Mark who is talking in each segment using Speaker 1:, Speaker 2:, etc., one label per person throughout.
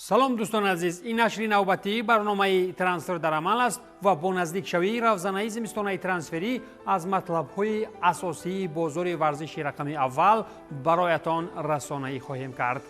Speaker 1: Салом, дӯстони азиз. Ин нашри навбатии барномаи «Трансфер дар амал» аст ва бо наздикшавии равзанаи зимистонаи трансферӣ аз матлабҳои асосии бозори варзиши рақами аввал бароятон расонаӣ хоҳем кард.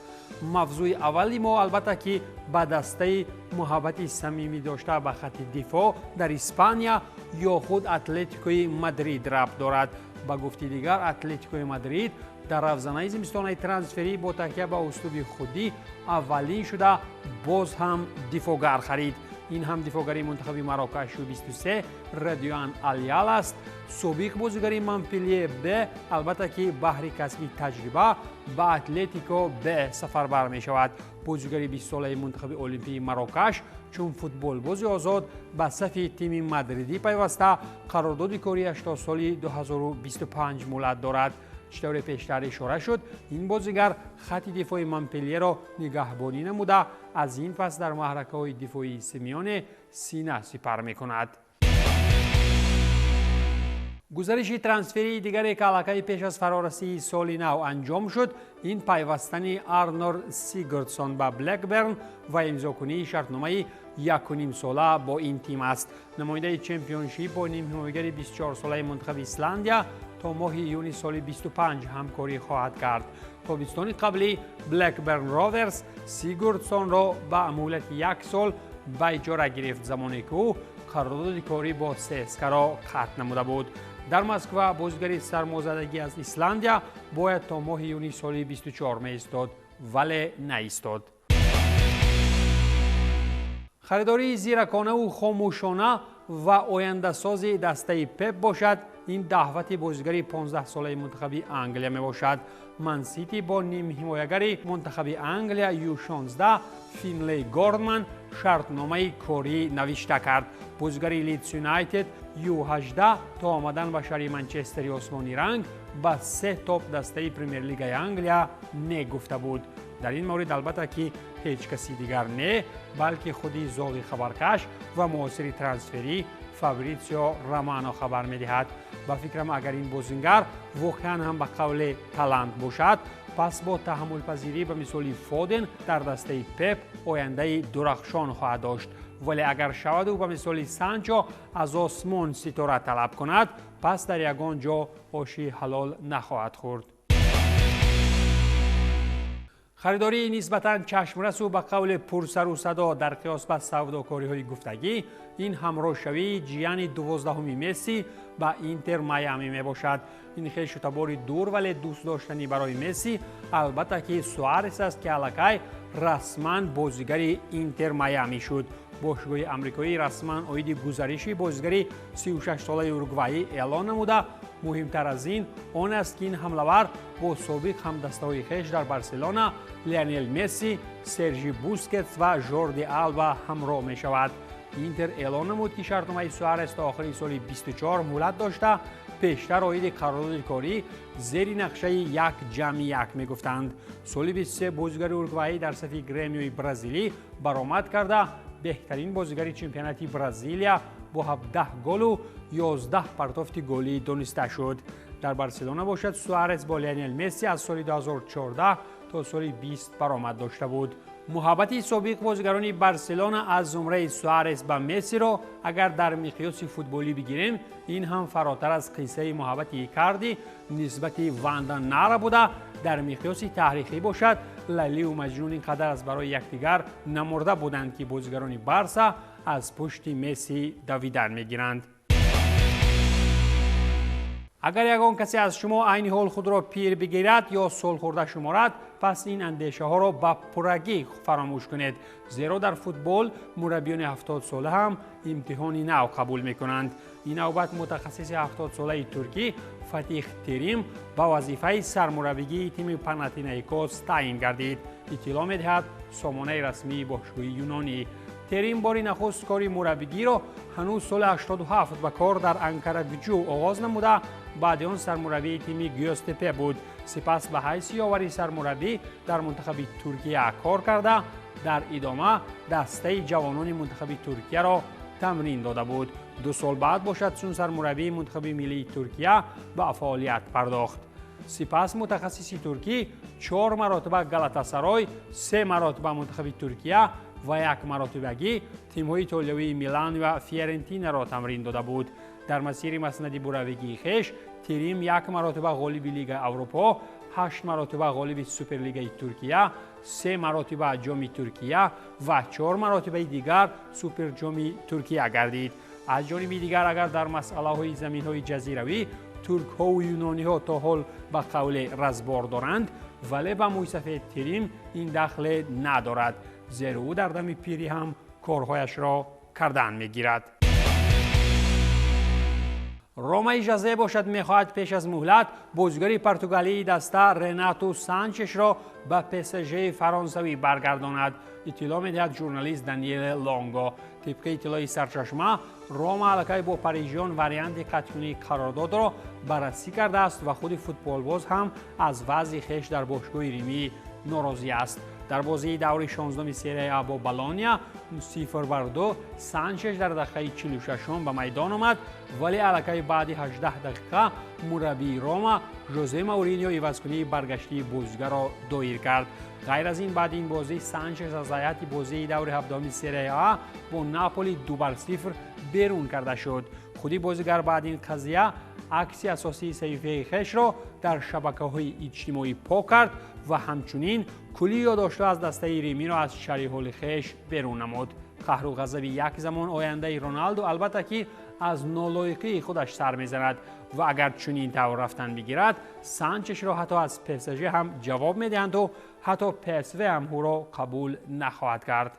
Speaker 1: Мавзӯи аввали мо, албатта ки, ба дастаи муҳаббати самимӣ дошта ба хатти дифоъ дар Испания ё худ Атлетикои Мадрид рабт дорад. Ба гуфти дигар, Атлетикои Мадрид дар равзанаи зимистонаи трансферӣ бо такя ба услуби худӣ аввалин шуда боз ҳам дифоъгар харид. Ин ҳам дифоъгари мунтахаби Марокашу 23 Радуан Аллал аст. Собиқ бозигари Монпелие Б, албатта ки, баҳри касби таҷриба ба Атлетико Б сафарбар мешавад. Бозигари 20-солаи мунтахаби олимпии Марокаш чун футболбози озод ба сафи тими мадридӣ пайваста, қарордоди кориаш то соли 2025 муҳлат дорад. Чӣ тавре пештар ишора шуд, ин бозигар хатти дифои Монпелиеро нигаҳбонӣ намуда, аз ин пас дар маҳракаҳои дифоии Симеоне сина сипар мекунад. Гузариши трансферии дигаре, ки аллакай пеш аз фарорасии соли нав анҷом шуд, ин пайвастани Арнор Сигурдсон ба Блекберн ва имзокунии шартномаи 1,5 сола бо ин тим аст. Намояндаи Чемпионшип бо нимҳимоягари 24-солаи мунтахаби Исландия то моҳи июни соли 25 ҳамкорӣ хоҳад кард. Тобистони қаблӣ Блекберн Роверс Сигурдсонро ба муҳлати як сол ба иҷора гирифт, замоне ки ӯ қарордоди корӣ бо ЦСКАро қатъ намуда буд. Дар Москва бозигари сармозадагӣ аз Исландия бояд то моҳи июни соли 24 меистод, вале наистод. Харидории зираконаву хомӯшона ва ояндасози дастаи Пеп бошад, ин даъвати бозигари 15-солаи мунтахаби Англия мебошад. Мансити бо нимҳимоягари мунтахаби Англия Ю16 Финлей Гордман шартномаи корӣ навишта кард. Бозигари Лидс Юнайтед Ю18 то омадан ба шаҳри Манчестери осмониранг ба се топ дастаи Премер-лигаи Англия не гуфта буд. Дар ин маврид, албатта ки, ҳеҷ каси дигар не, балки худи зоғи хабаркаш ва муосири трансферӣ Фабритсио Романо хабар медиҳад. Ба фикрам, агар ин бозингар воқеан ҳам ба қавле талант бошад, пас бо таҳаммулпазирӣ ба мисоли Фоден дар дастаи Пеп ояндаи дурахшон хоҳад дошт. Вале агар шаваду ба мисоли Санчо аз осмон ситора талаб кунад, пас дар ягон ҷо оши ҳалол нахоҳад хӯрд. Харидории нисбатан чашмрасу ба қавли пурсару садо дар қиёс ба савдокориҳои гуфтагӣ, ин ҳамроҳшавии ҷияни 12-уми Месси ба Интер Майами мебошад. Ин хешутабори дур, вале дӯстдоштанӣ барои Месси, албатта ки, Суарес аст, ки аллакай расман бозигари Интер Майами шуд. Бошгоҳи амрикоӣ расман оиди гузариши бозигари 36-солаи уругваӣ эълон намуда, муҳимтар аз ин он аст, ки ин ҳамлавар бо собиқ ҳамдастаҳои хеш дар Барселона Лионел Месси, Сержи Бускетс ва Жорди Алба ҳамроҳ мешавад. Интер эълон намуд, ки шартномаи Суарес то охири соли 24 муҳлат дошта, пештар оиди қарордоди корӣ зери нақшаи 1+1 мегуфтанд. Соли 23 бозигари уругваӣ дар сафи Гремиои бразилӣ баромад карда, беҳтарин бозигари чемпионати Бразилия бо 17 голу 11 партофти голӣ дониста шуд. Дар Барселона бошад, Суарес бо Лионел Месси аз соли 2014 то соли 20 баромад дошта буд. Муҳаббати собиқ бозигарони Барселона, аз зумраи Суарес, ба Мессиро агар дар миқёси футболӣ бигирем, ин ҳам фаротар аз қиссаи муҳаббати Икарди нисбати Ванда Нара буда, дар миқёси таърихӣ бошад, Лайливу Маҷнун ин қадар аз барои якдигар намурда буданд, ки бозигарони Барса аз пушти Месси давидан мегиранд. Агар ягон касе аз шумо айни ҳол худро пир бигирад ё солхӯрда шуморад, пас ин андешаҳоро ба пуррагӣ фаромӯш кунед, зеро дар футбол мураббиёни 70-сола ҳам имтиҳони нав қабул мекунанд. Ин навбат мутахассиси 70-солаи туркӣ Фатих Терим ба вазифаи сармураббигии тими Панатинаикос таъин гардид, иттилоъ медиҳад сомонаи расмии бошгоҳи юнонӣ. Терим бори нахуст кори мураббигиро ҳанӯз соли 87 ба кор дар Анкара Гуҷу оғоз намуда, баъди он сармураббии тими Гёзтепе буд. Сипас ба ҳайси ёвари сармураббӣ дар мунтахаби Туркия кор карда, дар идома дастаи ҷавонони мунтахаби Туркияро тамрин дода буд. 2 сол баъд бошад, чун сармураббии мунтахаби миллии Туркия ба фаъолият пардохт. Сипас мутахассиси туркӣ 4 маротиба Галатасарой, 3 маротиба мунтахаби Туркия ва 1 маротибагӣ тимҳои итолиёвии Милан ва Фиорентинаро тамрин дода буд. Дар масири маснади буравигии хеш Терим 1 маротиба ғолиби Лигаи Аврупо, 8 маротиба ғолиби Суперлигаи Туркия, 3 маротиба ҷоми Туркия ва 4 маротибаи дигар Суперҷоми Туркия гардид. Аз ҷониби дигар, агар дар масъалаҳои заминҳои ҷазиравӣ туркҳову юнониҳо то ҳол ба қавле разбор доранд, вале ба мӯйсафед Терим ин дахле надорад, зеро ӯ дар дами пирӣ ҳам корҳояшро кардан мегирад. Ромаи Жозе бошад мехоҳад пеш аз муҳлат бозигари португалии даста Ренату Санчешро ба ПСЖ фаронсавӣ баргардонад, иттилоъ медиҳад журналист Даниеле Лонго. Тибқи иттилои сарчашма, Рома аллакай бо парижиён варианти қатъкунии қарордодро баррасӣ кардааст ва худи футболбоз ҳам аз вазъи хеш дар бошгоҳи римӣ норозӣ аст. Дар бозии даври 16 серияи А бо Болония 0-2 Санчеш дар дақиқаи 46 ба майдон омад, вале аллакай баъди 18 дақиқа мураббии Рома Жозе Мауриньо ивазкунии баргаштии бозигарро доир кард. Ғайр аз ин, баъди ин бозӣ Санчес аз ҳайати бозии даври 17 серияи А бо Наполи 2-0 берун карда шуд. Худи бозигар баъди ин қазия акси асосии саҳифаи хешро дар шабакаҳои иҷтимоӣ пок кард ва ҳамчунин кулли ёддоштҳо аз дастаи римиро аз шарҳи ҳоли хеш берун намуд. Қаҳру ғазаби як замон ояндаи Роналду албатта ки аз нолоиқии худаш сар мезанад ва агар чунин тавр рафтан бигирад, Санчешро ҳатто аз ПСЖ ҳам ҷавоб медиҳанду ҳатто ПСВ ҳам ӯро қабул нахоҳад кард.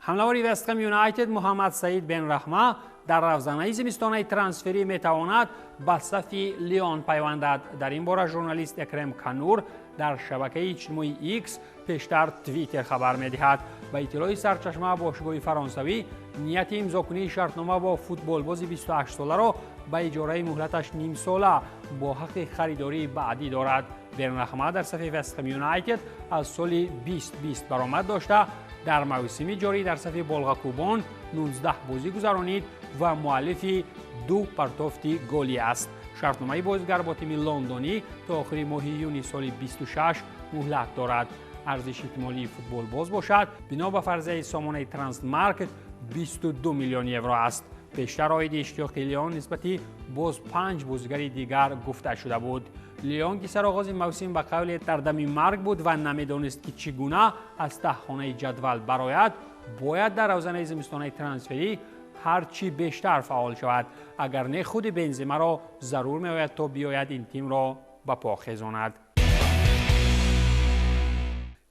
Speaker 1: Ҳамлавари Вестхэм Юнайтед Муҳаммад Саид Бен Раҳма дар равзанаи зимистонаи трансферӣ метавонад ба сафи Лион пайвандад. Дар ин бора журналист Экрем Канур дар шабакаи иҷтимоии X, пештар Твиттер, хабар медиҳад. Ба иттилои сарчашма, бошгоҳи фаронсавӣ нияти имзокунии шартнома бо футболбози 28-соларо ба иҷораи муҳлаташ нимсола бо ҳаққи харидории баъдӣ дорад. Бен Раҳма дар сафи Вестхэм Юнайтед аз соли 2020 баромад дошта, дар мавсими ҷорӣ дар сафи болғакӯбон 19 бозӣ гузаронид ва муаллифи 2 партофти голӣ аст. Шартномаи бозигар бо тими лондонӣ то охири моҳи июни соли 26 муҳлат дорад. Арзиши эҳтимолии футболбоз бошад, бино ба фарзияи сомонаи Трансмаркет, 22 миллион евро аст. Пештар оиди иштиёқи Леон нисбати боз 5 бозигари дигар гуфта шуда буд. Леон, ки сароғози мавсим ба қавле дар дами марг буд ва намедонист, ки чӣ гуна аз таҳхонаи ҷадвал барояд, бояд дар равзанаи зимистонаи трансферӣ ҳарчи бештар фаъол шавад, агар не худи Бенземаро зарур меояд, то биёяд ин тимро ба по хезонад.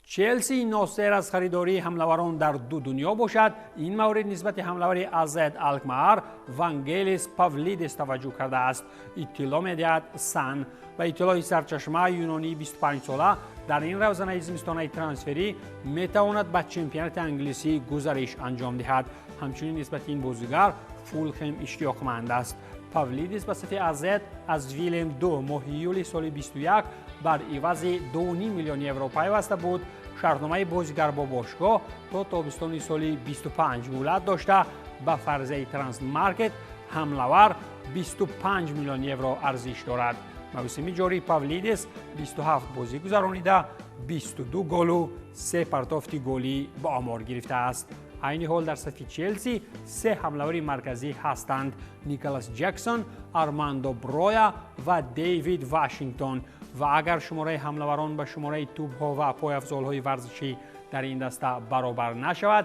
Speaker 1: Челси носер аз харидории ҳамлаварон дар ду дунё бошад, ин маврид нисбати ҳамлавари АЗ Алкмаар Вангелис Павлидис таваҷҷӯҳ кардааст, иттилоъ медиҳад Сан. Ба иттилои сарчашма, юнонии 25-сола дар ин равзанаи зимистонаи трансферӣ метавонад ба чемпионати англисӣ гузариш анҷом диҳад. Ҳамчунин нисбати ин бозигар Фулхем иштиёқманд аст. Павлидис ба сафи АЗ аз Вилем 2 моҳи июли соли 21 бар ивази 2,5 миллион евро пайваста буд. Шартномаи бозигар бо бошгоҳ то тобистони соли 25 муҳлат дошта, ба фарзияи Трансмаркет ҳамлавар 25 миллион евро арзиш дорад. Мавсими ҷорӣ Павлидис 27 бозӣ гузаронида, 22 голу 3 партофти голӣ ба омор гирифтааст. Айни ҳол дар сафи Челси се ҳамлавари марказӣ ҳастанд: Николас Ҷексон, Армандо Броя ва Дейвид Вашингтон. Ва агар шумораи ҳамлаварон ба шумораи тӯбҳо ва пойафзолҳои варзишӣ дар ин даста баробар нашавад,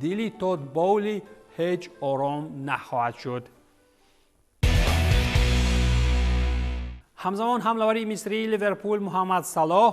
Speaker 1: дили Тод Боули ҳеҷ ором нахоҳад шуд. Ҳамзамон ҳамлавари мисрии Ливерпул Муҳаммад Салоҳ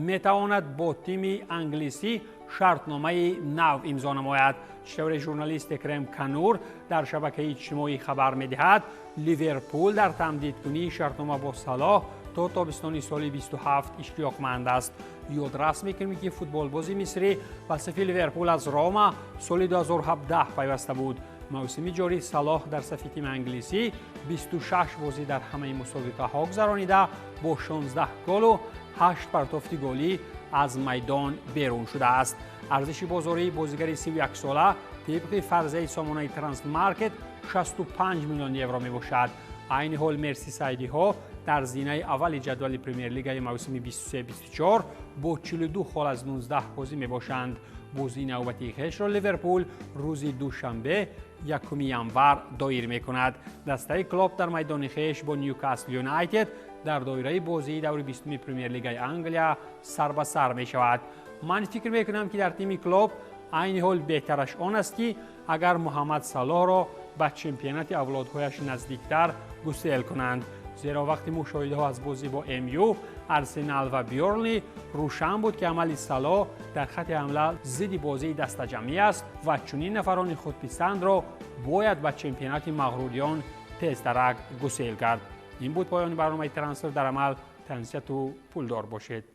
Speaker 1: метавонад бо тими англисӣ шартномаи нав имзо намояд. Чӣ журналист Экрем Канур дар шабакаи иҷтимоӣ хабар медиҳад, Ливерпул дар тамдидкунии шартнома бо Салоҳ то тобистони соли 27 иштиёқманд аст. Ёдрас мекунем, ки футболбози мисрӣ ба сафи Ливерпул аз Рома соли 2017 пайваста буд. Мавсими ҷорӣ Салоҳ дар сафи тими англисӣ 26 бозӣ дар ҳамаи мусобиқаҳо гузаронида, бо 16 голу 8 партофти голӣ аз майдон берун шудааст. Арзиши бозории бозигари 31-сола тибқи фарзияи сомонаи Трансмаркет 65 миллион евро мебошад. Айни ҳол мерсисайдиҳо дар зинаи аввали ҷадвали Премер-лигаи мавсими 23-24 бо 42 хол аз 19 бозӣ мебошанд. Бозии навбатии хешро Ливерпул рӯзи душанбе, 1 январ доир мекунад. Дастаи Клоп дар майдони хеш бо Ньюкасл Юнайтед дар доираи бозии даври 20-уми Премер-лигаи Англия сар ба сар мешавад. Ман фикр мекунам, ки дар тими Клоп айни ҳол беҳтараш он аст, ки агар Муҳаммад Салоҳро ба чемпионати авлодҳояш наздиктар гусел кунанд, зеро вақти мушоҳидаҳо аз бозӣ бо МЮ, Арсенал ва Бёрнли рӯшан буд, ки амали Салоҳ дар хатти ҳамла зидди бозии дастаҷамъӣ аст ва чунин нафарони худписандро бояд ба чемпионати мағруриён тезтарак гусел кард. Ин буд поёни барномаи Трансфер дар амал. Тансияту пулдор бошед.